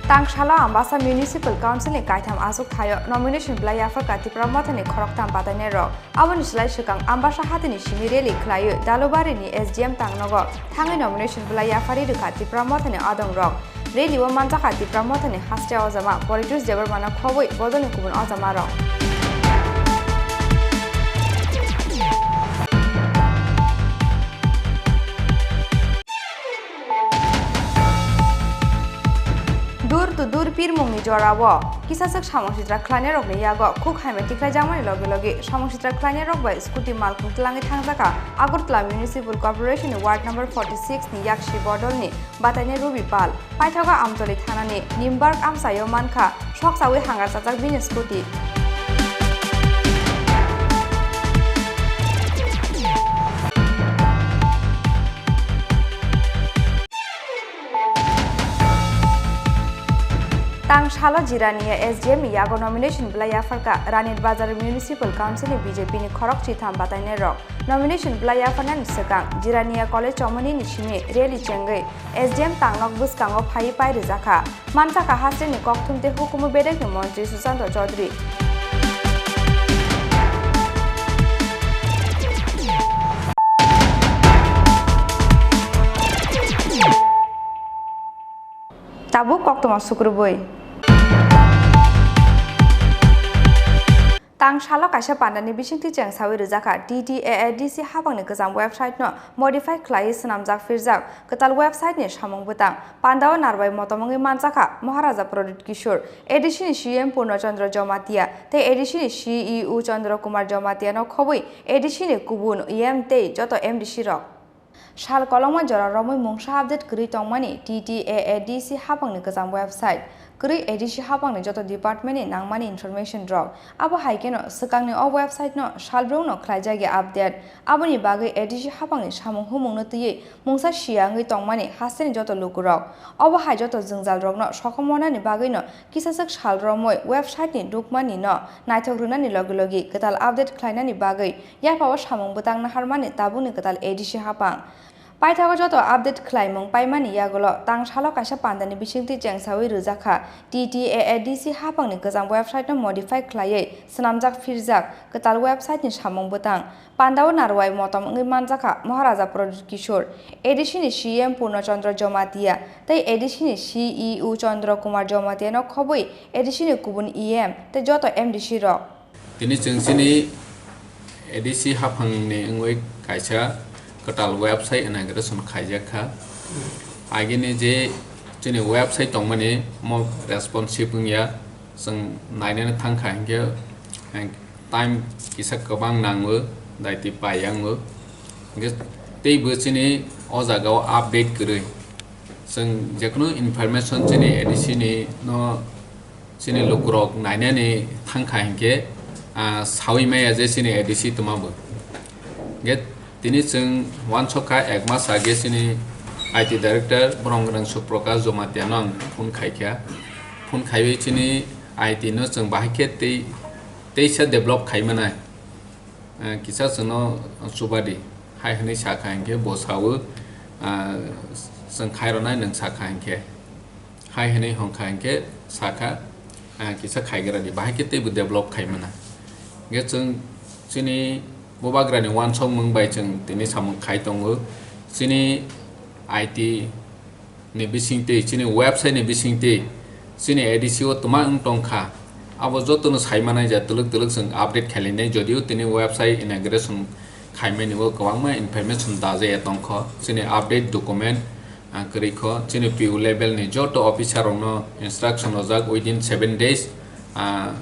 Tang salo Ambasa Municipal Council ni kaitham aswk thaio nomination belai yapharkha Tipra Mothani khoroktham batainai rok. Aboni slai swkang Ambasa hatini simi rally khlaiwi Dalubari ni S D M tangnogo thangwi nomination belai yapharwi rwkha Tipra Mothani adong rok. Rally o manjakha Tipra Mothani haste ojama Poritosh Debbarmano khobwi bodolni kubun ojama rok. Door to door pirmungni jorao kisaswk samung sitra khlainairokni yago khuk hamya tikhlaijakmani logi logi samung sitra khlainairok bai scooty malkhung twlangwi thangjakha Agartala Municipal Corporation ni Ward number forty six ni yakshi bodolni batainai Ruby Pal. Paithago Amtoli thanani Nimbark amchaio mankha sokchawi hangar chajak bini scooty. Tang salo Jirania S D M ni yago nomination bwlai yapharkha Ranit Bazar Municipal Council ni B J P ni khorok chitham batainairok. Nomination bwlai yapharnani swkang Jirania College chomoni ni simi rally chengwi S D M tangnok bwskango phaiwi pai rwjakha. Manjakha hasteni kokthum tei hukumu bedekni montri Sushanta Chaudhary. Tabuk koktwma sukrubui. Tang salo kaisa pandani bisingtwi chengsawi rwjakha T T A A D C hapangni kwcham website no modify khlaiwi swnamjak phirjak kwtal website ni samung bwtang. Pandao narwai motom wngwi manjakha Maharaja Pradyut Kishore, A D C ni C E M Purna Chandra Jamatia tei A D C ni C E O Chandra Kumar Jamatia no khobwi A D C ni kubun E M tei joto M D C rok. Sal kolokma jora romwi mungsa update kwrwi tongmani T T A A D C hapangni kwcham website. Kwrwi A D C hapangni joto department ni nangmani information rok. Abo hai kheno swkangni o website no salbrumno khlaijak ya update. Aboni bagwi A D C hapangni samung humungno twiwi mungsa siya wngwi tongmani hasteni joto lukurok. Obo hai joto jwngjal rokno sokomornani bagwino kisaswk sal romwi website ni dukmani no naithok rwnani logi logi kwtal update khlainani bagwi Yapha o samung bwtang naharmani tabukni kwtal A D C hapang. Paithago joto update khlaimung paimani yagulo tang salo kaisa pandani bisingtwi chengsawi rwjakha T T A A D C hapangni kwcham website no modify khlaiwi swnamjak phirjak kwtal website ni samung bwtang. Pandao narwai motom wngwi manjakha Maharaja Pradyut Kishore, A D C ni C E M Purna Chandra Jamatia tei A D C ni C E O Chandra Kumar Jamatia no khobwi A D C ni kubun E M tei joto M D C rok. Tini chwng chini A D C haphangni wngwi kaisa kwtal website inauguration khaijak kha. Agini je chini website tongmani mo responsive wngya, chwng nainani thangkha hinkhe, eh, time kisa kwbang nango, daiti paiya wngo. Hinkhe teibo chini o jagao update kwrwi. Chwng jekheno information chini A D C ni no chini lukurok nainani thangkha hinkhe, ah, sawi maya je chini A D C twmabo. Hinkhe tini chwng uansukha ek mas age chini I T director borong gwnang Suprakash Jamatia no ang phone khaikha. Phone khaiwi chini I T no chwng bahai khe tei, teisa develop khaimanai. Ah, kisa chwngno chubadi hai hwnwi sakha hinkhe bo sawi, ah, chwng khairwnai nwng sakha hinkhe. Hai hwnwi hwnkha hinkhe sakha, ah, kisa khaigradi, bahai khe teibo develop khaimana. Hinkhe chwng chini bubagrani uansukmung bai chwng tini samung khai tongo. Chini I T ni bisingtwi, chini website ni bisingtwi, chini A D C o twma wng tongkha. Abo jotono saimanai ja twlwk twlwk chwng update khailainai, jodio tini website inauguration khaimani o kwbangma information dajaya tongkho. Chini update document, ah, kwrwi kho, chini P O level ni joto officer rokno instruction rojak within seven days, ah,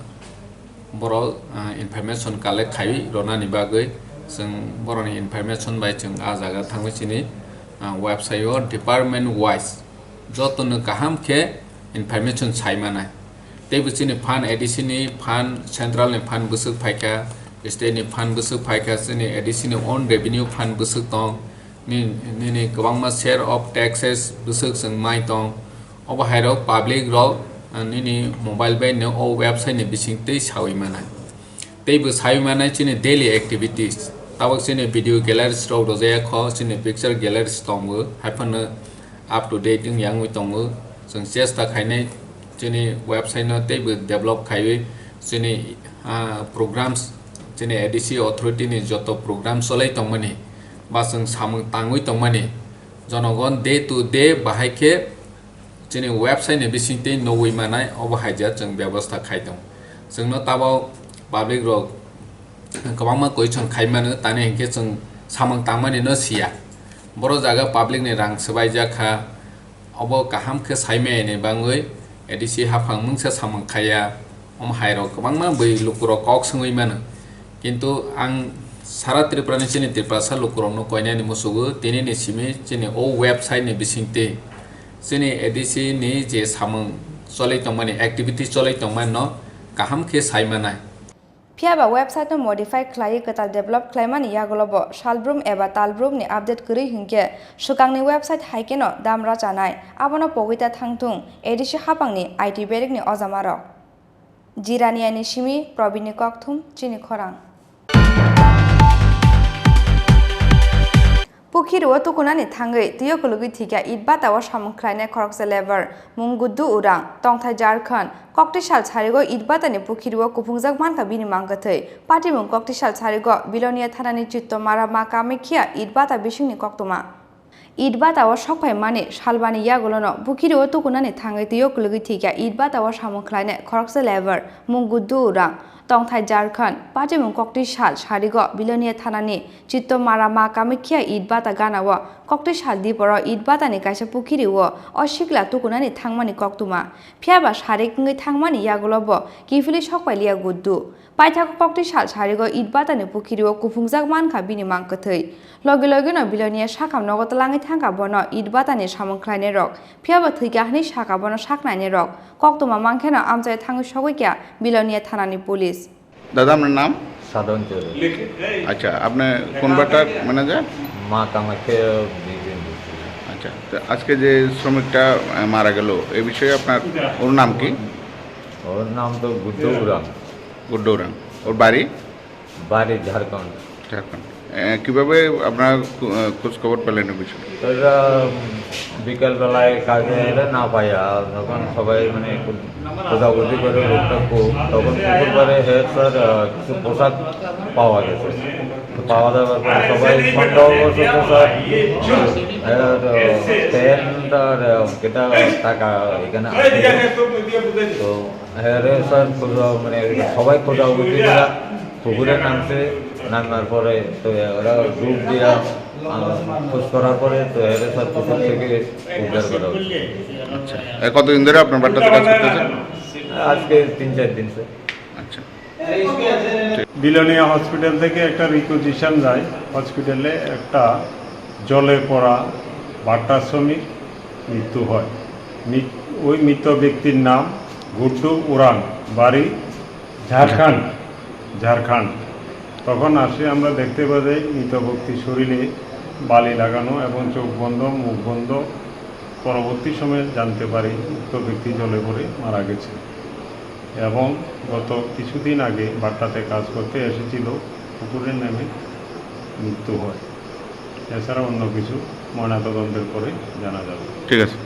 borok, ah, information collect khai ronani bagwi chwng borokni information bai chwng ah jaga thangwi chini, ah, website o department wise jotono kaham khe information sai manai. Teibo chini fund, A D C ni fund, central ni fund bwswk phaikha, state ni fund bwswk phaikha, chini A D C ni own revenue fund bwswk tong, ni-, nini kwbangma share of taxes bwswk chwng mai tong. Obo hai rok public rok, ah, nini mobile bai no o website ni bising twi sawi manai. Teibo sawi manai chini daily activities. Tabok chini video galleries rok rwjaya kho, chini picture galleries tongo, hai phano up to date wng yang wngwi tongo. Chwng chesta khainai chini website no teibo develop khaiwi chini, ah, programs, chini A D C authority ni joto program cholai tongmani ba chwng samung tangwi tongmani jonogon day to day bahai khe chini website ni bisingtwi nugwi manai, obo haija chwng bebosta khai tongo. Chwngno tabok public rok kwbangma question khai mano, tani hinkhe chwng samung tangmani no siya. Boro jaga public ni rang swbaijak kha, obo kaham khe sai maya ni bangwi A D C haphang mungsa samung khaiya, omo hairok kwbangma bui lukurok kok swngwi mano. Kintu ang sara Tripura ni chini Tiprasa lukurokno koinani musugo, tini ni simi chini o website ni bisingtwi chini A D C ni je samung cholwi tongmani, activity cholwi tongmani no kaham khe sai manai. Phiya ba website no modify khlaiwi kwtal develop khlaimani yagulo bo salbrum eba talbrum ni update kwrwi hinkhe swkangni website hai kheno dam rachanai, abono pogwi ta thangthung A D C haphangni I T berikni ojamarok. Jiraniani simi Probinni kokthum chini khorang. Pukhirwo tukunani thangwi twiyo kulugwi thwikha Itbata o samung khlainai khoroksa labour, mung Guddu Urang, tongthai Jharkhand. Kokti sal sarigo Itbata ni pukhirwo kuphungjak mankha bini mangkwthwi. Patimung kokti sal sarigo Bilonia thanani Chittomara Ma Kamakhya Itbata bisingni koktwma. Itbata o sokphaimani salbani yagulono pukhirwo tukunani thangwi twiyo kulugwi thwikha Itbata o samung khlainai khoroksa labour, mung Guddu Urang, tongthai Jharkhand. Patimung kokti sal sarigo Bilonia thanani Chittomara Ma Kamakhya Itbata ganao kokti sal diporo Itbata ni kaisa pukhirwo o sikla tukunani thangmani koktwma. Phiya ba sarik wngwi thangmani yagulo bo kiphilwi sokpailiya Guddu. Paithago kokti sal sarigo Itbata ni pukhirwo kuphungjak mankha bini mangkwthwi. Logi logino Bilonia sakam nogo twlangwi thangkha bono Itbata ni samung khlainairok. Phiya bo thwikha hwnwi sakha bono saknainairok. Koktwma mankheno amchai thangwi sogwikha Bilonia thanani police. দাদা, আপনার নাম? সাধন চৌধুরী। আচ্ছা, আপনি কোন butter manager? মা Kamakhya beauty industry. আচ্ছা, তো আজকে যে শ্রমিকটা, আহ, মারা গেল, এই বিষয়ে আপনার, ওর নাম কি? ওর নাম তো গুড্ডু উরাং। গুড্ডু উরাং। ওর বাড়ি? বাড়ি ঝাড়খণ্ড। ঝাড়খণ্ড। এ, কিভাবে আপনারা খু-, এ, খোঁজ খবর পেলেন এই বিষয়ে? এরা, উম, বিকেলবেলায় কাজে এলে না পাইয়া, তখন সবাই মানে একটু খোঁজাখুঁজি করে লোকটা খুব, তখন পুকুর পাড়ে হে স্যার, আহ, কিছু পোশাক পাওয়া গেছে। তো পাওয়া যাওয়ার পরে সবাই সন্দেহবশত স্যার, এর, আহ, প্যান্ট আর, আহ, এটা টাকা এখানে আছে। তো হ্যাঁ রে স্যার, খোঁজা, মানে, সবাই খোঁজাখুঁজি করা, পুকুরে নামছে, নামার পরে তো ওরা ডুব দিয়া, আহ, খোঁজ করার পরে তো হ্যাঁ রে স্যার, পুকুর থেকে উদ্ধার করা হয়েছে। আচ্ছা, এ, কতদিন ধরে আপনার বাড়িটাতে কাজ করতেছে? আজকে তিন চার দিন স্যার। আচ্ছা। বিলোনিয়া হসপিটাল থেকে একটা রিকুইজিশন যায়, হসপিটালে একটা জলে পড়া ভাট্টা শ্রমিক মৃত্যু হয়। মৃত-, ওই মৃত ব্যক্তির নাম গুড্ডু উরাং, বাড়ি ঝাড়খণ্ড, ঝাড়খণ্ড। তখন আসে আমরা দেখতে পাই যে মৃত ব্যক্তির শরীরে বালি লাগানো এবং চোখ বন্ধ, মুখ বন্ধ। পরবর্তী সময়ে জানতে পারি উক্ত ব্যক্তি জলে পড়ে মারা গেছে এবং গত কিছুদিন আগে ভাট্টাতে কাজ করতে এসেছিল, পুকুরে নেমে মৃত্যু হয়। এছাড়া অন্য কিছু ময়নাতদন্তের পরে জানা যাবে। ঠিক আছে।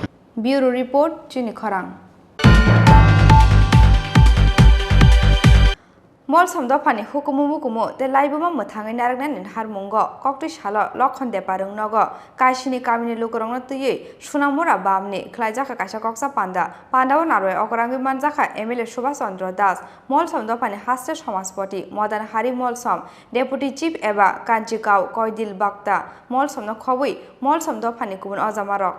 Bureau report, Chini Khorang. Molsom dophani hukumu mukumu tei laibuma mwthangwi narwknani naharmungo koktwi salo Lokhon Deparwng nogo Kaisini kamini lukurokno twiwi Sunamura bamni khlaijak kha kaisa koksa panda. Pandao narwai okrangwi manjak kha M L A Subhash Chandra Das, Molsom dophani haste somajpoti Modan Hari Molsom, Deputy Chief eba Kanchikau Koidil Bakta Molsomno khobwi Molsom dophani kubun ojamarok.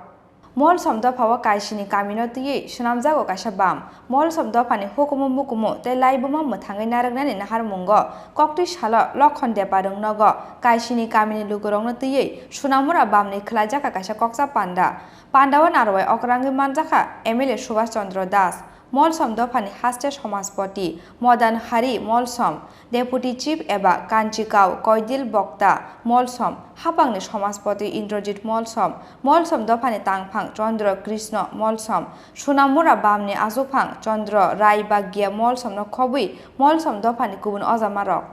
Molsom dophao Kaisini kamino twiwi swnamjago kaisa bam. Molsom dophani hukumu mukumu tei laibuma mwthangwi narwknani naharmungo koktwi salo Lokhon Deparwng nogo Kaisini kamini lukurokno twiwi Sunamura bamni khlaijak kha kaisa koksa panda. Pandao narwai okrangwi manjak kha M L A Subhash Chandra Das, Molsom dophani haste somajpoti Modan Hari Molsom, Deputy Chief eba Kanchikau Koidil Bokta Molsom, hapangni somajpoti Indrajit Molsom, Molsom dophani tangphang Chandra Krishna Molsom, Sunamura bamni achuphang Chandra Rai Bagya Molsomno khobwi Molsom dophani kubun ojamarok.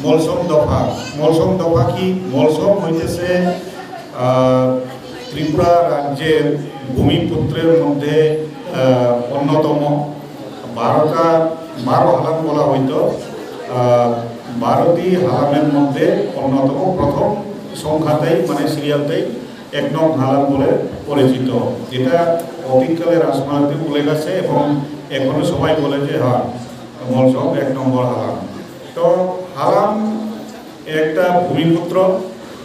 Molsom দফা, মলসম দফা কি? মলসম হইতেছে, আহ, ত্রিপুরা রাজ্যের ভূমিপুত্রের মধ্যে, আহ, অন্যতম। বারোটা, বারো হালাম বলা হইতো। আহ, বারোটি হালামের মধ্যে অন্যতম, প্রথম সংখ্যাতেই, মানে সিরিয়ালতেই এক নং হালাম বলে পরিচিত, যেটা অতীতকালে রাজমালাতে উল্লেখ আছে এবং এখনো সবাই বলে যে, হ্যাঁ, মলসম এক নম্বর হালাম। তো হালাম একটা ভূমিপুত্র,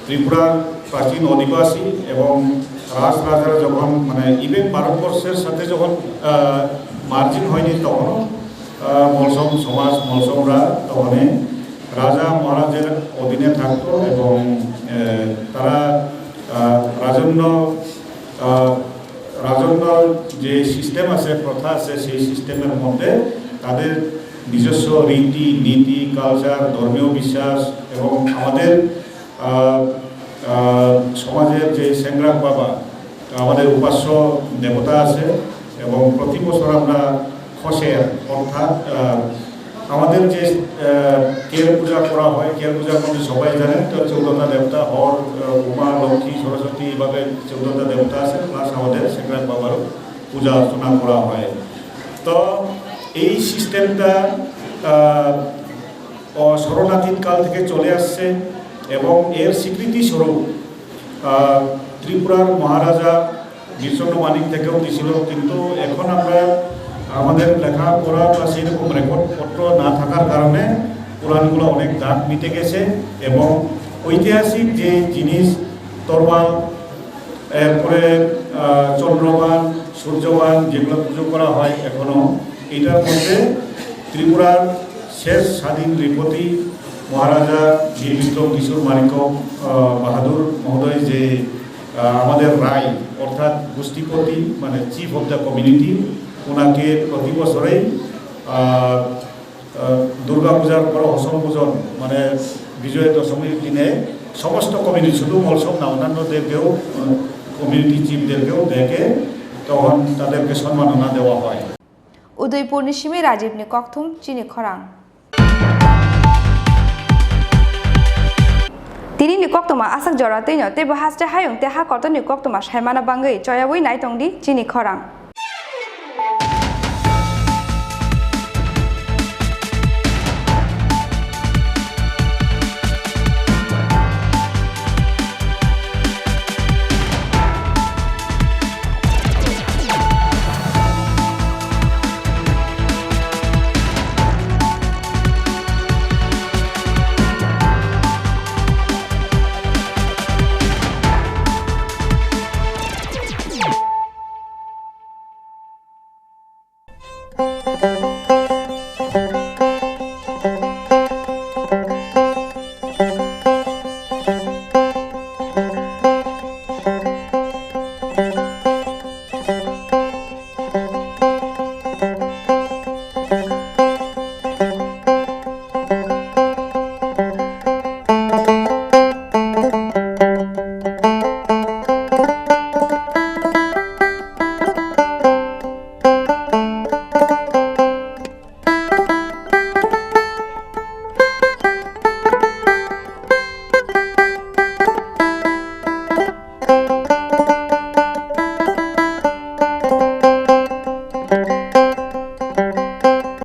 ত্রিপুরার প্রাচীন অধিবাসী এবং রাজ রাজারা যখন, মানে, ইভেন ভারতবর্ষের সাথে যখন, আহ, মার্জিং হয়নি, তখনও, আহ, মলসম সমাজ, মলসমরা তখনই রাজা মহারাজের অধীনে থাকতো এবং, আহ, তারা, আহ, রাজন্য, আহ, রাজন্য যে সিস্টেম আছে, প্রথা আছে, সেই সিস্টেমের মধ্যে তাদের নিজস্ব রীতি, নীতি, কালচার, ধর্মীয় বিশ্বাস এবং আমাদের, আহ, আহ, সমাজের যে সেংগ্রাক বাবা, আমাদের উপাস্য দেবতা আছে এবং প্রতি বছর আমরা খসের অর্থাৎ, আহ, আমাদের যে, আহ, কের পূজা করা হয়, কের পূজার মধ্যে সবাই জানেন তো চৌদ্দটা দেবতা, হর, আহ, উমা, লক্ষ্মী, সরস্বতী, এইভাবে চৌদ্দটা দেবতা আছে, প্লাস আমাদের সেখানে বাবারও পূজা অর্চনা করা হয়। তো এই সিস্টেমটা, আহ, অ-, স্মরণাতীত কাল থেকে চলে আসছে এবং এর স্বীকৃতি স্বরূপ, আহ, ত্রিপুরার মহারাজা বীরচন্দ্র মানিক থেকেও দিছিল, কিন্তু এখন আমরা আমাদের লেখাপড়া বা সেই রকম রেকর্ড পত্র না থাকার কারণে পুরাণগুলো অনেক দাগ মিটে গেছে এবং ঐতিহাসিক যে জিনিস তরোয়াল, এরপরে, আহ, চন্দ্রবান, সূর্যবান যেগুলো পুজো করা হয় এখনো, এটার মধ্যে ত্রিপুরার শেষ স্বাধীন নৃপতি মহারাজা বীর বিক্রম কিশোর মাণিক্য, আহ, বাহাদুর মহোদয় যে, আহ, আমাদের রায় অর্থাৎ গোষ্ঠীপতি, মানে চিফ অফ দ্য কমিউনিটি, ওনাকে প্রতি বছরেই, আহ, আহ, দুর্গা পূজার পর অসম পূজন, মানে বিজয়া দশমীর দিনে সমস্ত কমিউনিটি, শুধু মলসম না, অন্যান্য দেরকেও, আহ, কমিউনিটি চিফদেরকেও ডেকে তখন তাদেরকে সম্মাননা দেওয়া হয়। Udaipurni simi Rajibni kokthum chini khorang. Tinini koktwma aswk jora twino teibo haste hayung tei ha kotorni koktwma saimana bagwi choyaui naitongdi chini khorang.